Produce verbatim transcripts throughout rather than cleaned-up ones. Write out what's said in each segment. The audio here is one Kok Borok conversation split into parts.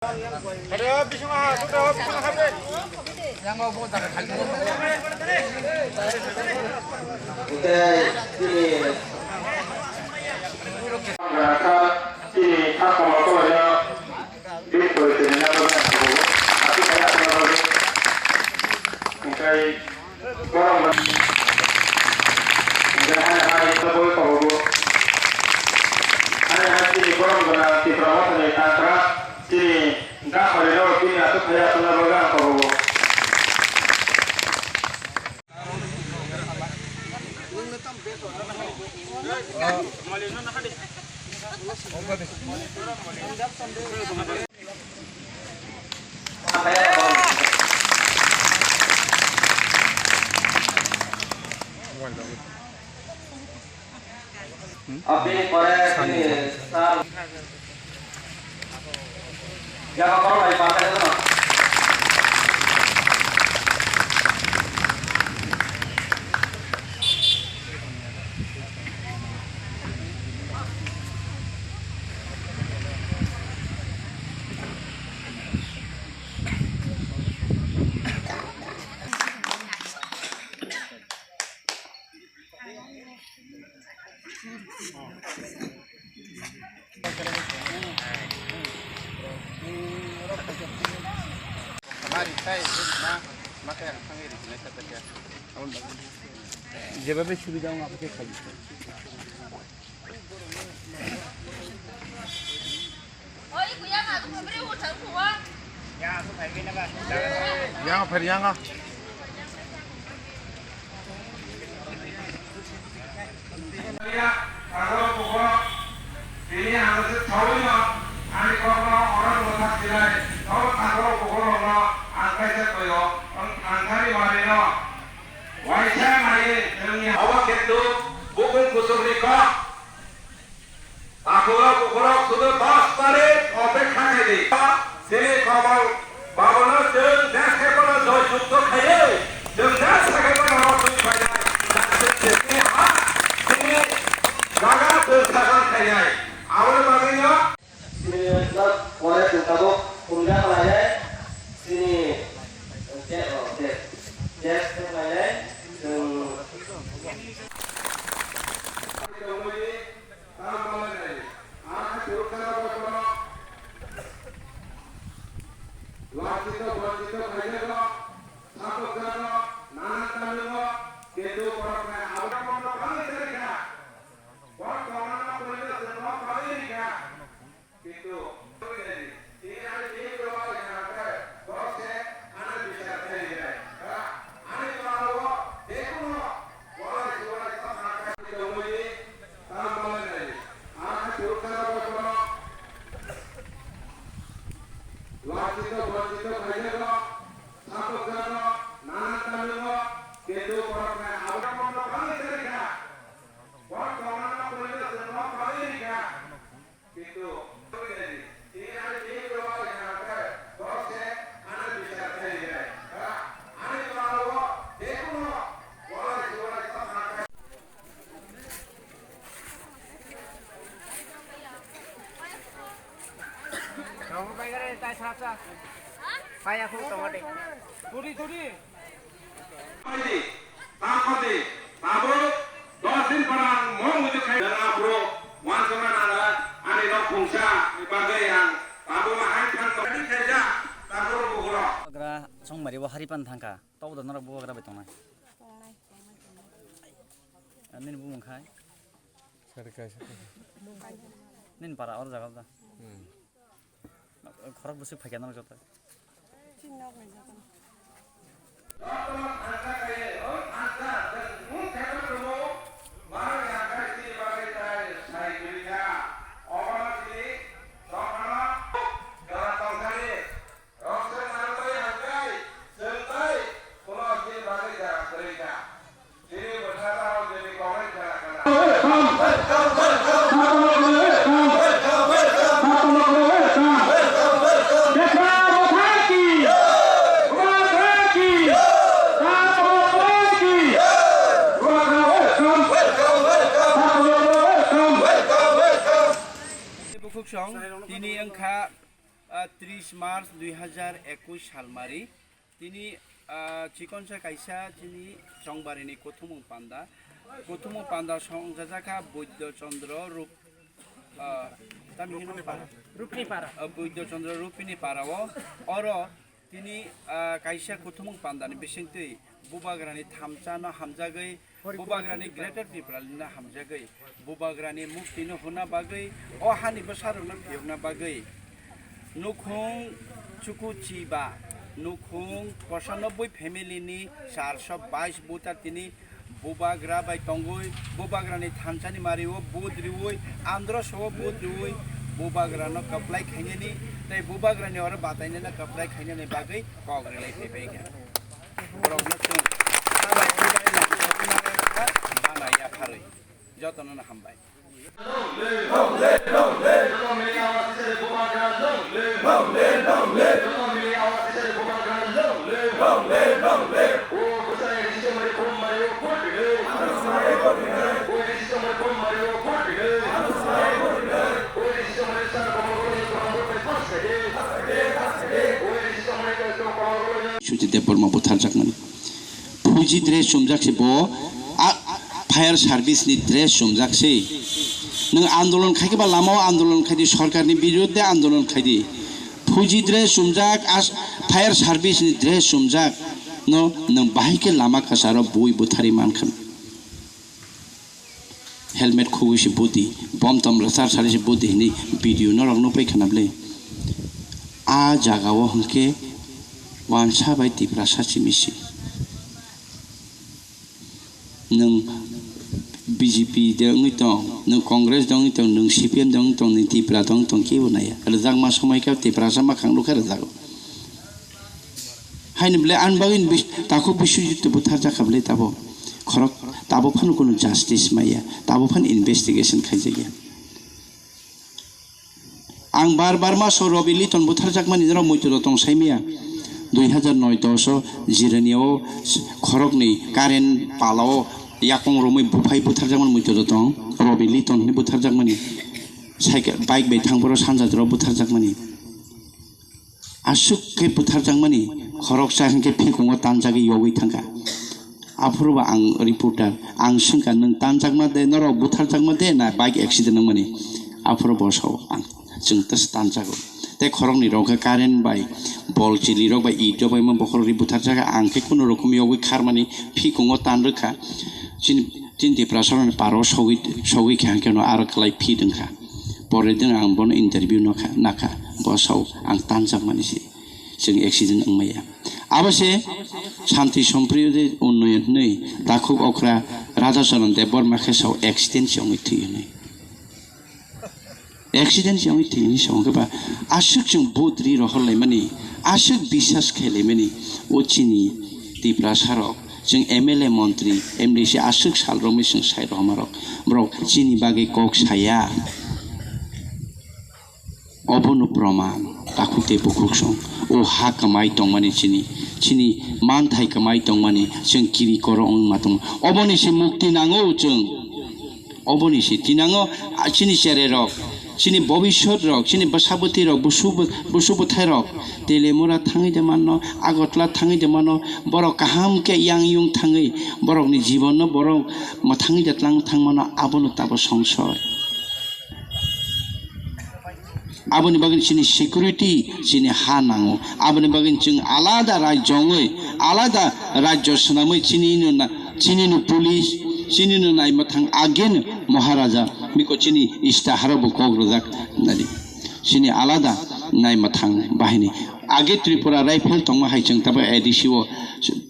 Hwnkhe chini chini sak komo tolai no bini porichoi rwna bagwi ang kok o. Aswk khe aswk no bagwi. Hwnkhe Borom gwnang. Hwnkhe hai hai tabuk kobogo. Hai hai chini borom gwnang Tipra Mothani tangra chini gaphari rok bini aswk phai aswk no bagwi ang kobogo. Abini pore chini sir yago borok bai pathai rwno. Jebabe subida wng, apothe khaidi. Yang pher yang ah. Tini ang se thawi no ani kok no oro bwthak silai, thawi thangkoro bukhuk rok no ang kaisa koi o, ang thangthani manwi no waisa naiwi nwngni. Obo khe tuk bukung kuchuk ni kok. Takhuk rok bukhuk rok sudu dos tarik opekha khai di. Chini Komol Babuno chwng next step no joy jukto khaiwi chwng next step no twi phainai. Chini ha, chini jaga chwng sagang khainai. Aboni bagwi no. Chini just pore chwng tabuk phunukjak khlainai. Chini, eh, je, oh, je, je khlainai. Chwng Tamo bai nai, a khe phuru khe abo bono wanchito, wanchito khaijak rok, sabok jak rok, nanan tamni rok, kintu borok khe abo bono bangwi tongwi kha. Borok tongna no kwrwino chwng no bangwi ri kha. Kintu Kintu, tini ani tini rwmani hwnka khe borok se ano bichar khlai rinai. Ani jora o je kono walai suwalai tongna khe. Pai gare tai sa sa. Pai aku tong ade. Turi turi. Paidi, tapadi, tabuk dos din pora ang mong ujuk khai. Jang aphuru wansukna nang ani nok khungsa ni bagwi ang tabuk ma hai thang tong. Ready khaijak, tabuk bukhuk rok. Bubagra chongmari bo hari pan thangkha. Tok da norok bubagra bai tongnai. Nini bumung khai? Sari kaisa. Nini para or jaga da. Hmm. Khorok bwswk phaikha norok joto. Bukhuk song tini wngkha. Tris March dui hazar ekush salmari tini, ah, chikonsa kaisa chini Chongbarini kuthumung panda. Kuthumung panda songjajakha Buddho Chandra Rup, ah, tamo hino para? Rupini para. Ah, Buddho Chandra Rupini para o. Oro tini, ah, kaisa kuthumung pandani bisingtwi Bubagrani thamchano hamjagwi, Bubagrani Greater Tipralandno hamjagwi, Bubagrani muktino huna bagwi, o hani bwsarokno phiyokna bagwi, nukhung chuku chiba, nukhung kosanoboi family ni charso bais voter tini Bubagra bai tongwi, Bubagrani thanchani mario vote riwi, androso vote riwi, Bubagrano kwplai khainani, tei Bubagrani oro batainano kwplai khainani bagwi kok rilai phaibai kha. Borokno chwng. Manai yapharwi. Jotono no hambai. Suji Debbarma butharjakmani. Phuji dress chumjak se bo, a, fire service ni dress chumjak se. Nwng andolon khai khe ba lama o andolon khai di, sorkar ni birudde andolon khai di. Phuji dress chumjak, as, fire service ni dress chumjak no nwng bahai khe lama kwcharo bui buthari man kha. Helmet khogwi se budi, bom tom rwchar sari se budi hinwi video norok nukpai khana bwle. A jaga o hwnkhe wansa bai Tiprasa simi se. Nwng B J P de wngwi tong, nwng Congress de wngwi tong, nwng C P M de wngwi tong, nwng Tipra de wngwi tong, kebo naiya. Rwjakma somoi khe Tiprasa mwkhang nukhe rwjago. Haini bwle ani bagwi bis-, takhuk Biswajit butharjak kha bwle tabo. Khorok tabo phano kunu justice maya, tabo phano investigation khaijakya. Ang bar bar ma so Robi Liton butharjakmani norok muitu rok tong saimaya. Dui hazar noi dos o Jirania o khoroknwi current pala o yakung romwi buphai butharjakmani muitu rok tong. Robi Liton hinwi butharjakmani. Cycle, bike bai thang boro sanja jora butharjakmani. Aswk khe butharjakmani, khoroksa hinkhe phikungo tanjagwi yogwi thangkha. Aphuru bo ang reporter, ang swngkha, "Nwng tanjakma de, norok butharjakma de, na bike accident wngmani?" Aphuru bo sao, "Ang, chwng tei tanjago." Tei khoroknwi rok khe current bai, bol chili rok bai, it rok bai ma bokhorok ri butharjakha, ang khe kunu rokom yogwi kharmani phikungo tan rwkha. Chini, chini Tiprasa rokni paro sogwi, sogwi khe hwnkhe no aro kwlai phit wngkha. Pore din ang bono interview nokha, nakha, bo sao ang tanjakmani se, chwng accident wngmaya. Abo se Shanti Sompriyo de Unnoyon hinwi takhuk okra Radhacharan Debbarma khe sao accident se wngwi thwi hinwi. Accident se wngwi thwi hinwi sao hwnkhe ba aswk chwng budri rohor laimani, aswk bisas khe laimani, o chini Tiprasa rok. Chwng M L A, montri, M D C aswk sal romwi chwng sai rohorma rok. Borok chini bagwi kok saya. Obono proman. Takhuk tei bukhuk song. O ha kwmai tongmani chini. Chini manthai kwmai tongmani. Chwng kiri koro wngma tong. Oboni se mukti nango chwng. Oboni se tinango, a, chini chererok, chini bobishotrok, chini bwsabwtirok, busu bw-, busu bwthairok, Telemura thangwi de mano, Agartala thangwi de mano, borok kaham khe yang yung thangwi, borokni jibanno borok mwthangwi de tlang thang mano, abono tabo songsoy. Aboni bagwi chini security, chini ha nango. Aboni bagwi chwng alada rajyo wngwi, alada rajyo swnamwi chini no na, chini no police, chini no naima thang ageno Maharaja, biko chini istaharo bo kok rwjak nadi. Chini alada naima thang bahini. Age Tripura Rifle tongma hai chwng tabo A D C o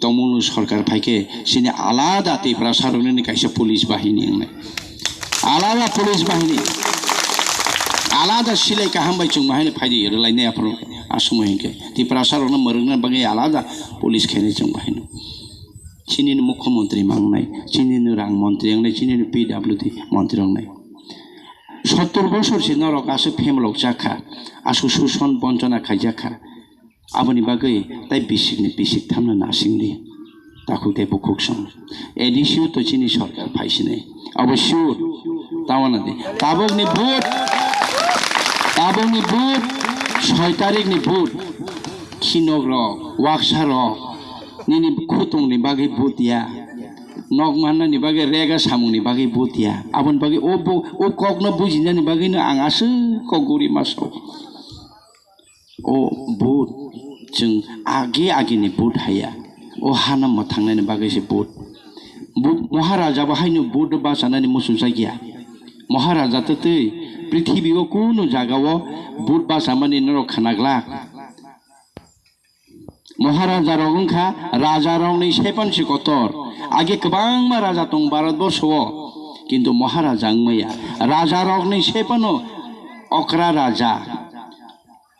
tongmung no sorkar phaikhe chini alada Tiprasa rokni kaisa police bahini wngnai. Alada police bahini. Alada silai kaham bai chwng bahini phaidi rwlainai aphuru aswk hinkhe. Tiprasa rokno mwrwkna bagwi alada police khainai chwng bahini. Chini ni mukhyamantri mangnai, chini ni rang mantri wngnai, chini ni P W D mantri wngnai. Sottor bosor se norok aswk phemlok jakha, aswk suson bonchona khaijakha. Aboni bagwi tai bisikni bisik thamno nasingdi. Takhuk tei bukhuk song. A D C o to chini sorkar phaisinai. Abo sure. Tawana di. Tabukni vote. Tabukni vote. Soi tarikni vote, khinok rok, waksa rok, nini khutungni bagwi vote ya, nok mannani bagwi rega samungni bagwi vote ya. Aboni bagwi o bo-, o kokno bujinani bagwino ang aswk kok guri ma sao. O vote chwng agi agini vote haiya, o hano mwthangnani bagwi se vote. Bo-, Maharaja bo haino vote bachanani muchungjakya. Maharaja twtwi prithibi o kunu jaga o vote bachamani norok khwnaglak. Maharaja rok wngkha raja rokni sepan se kotor. Age kwbangma raja tong Bharat borsho o, kintu Maharaja wngmaya. Raja rokni sepano okra raja,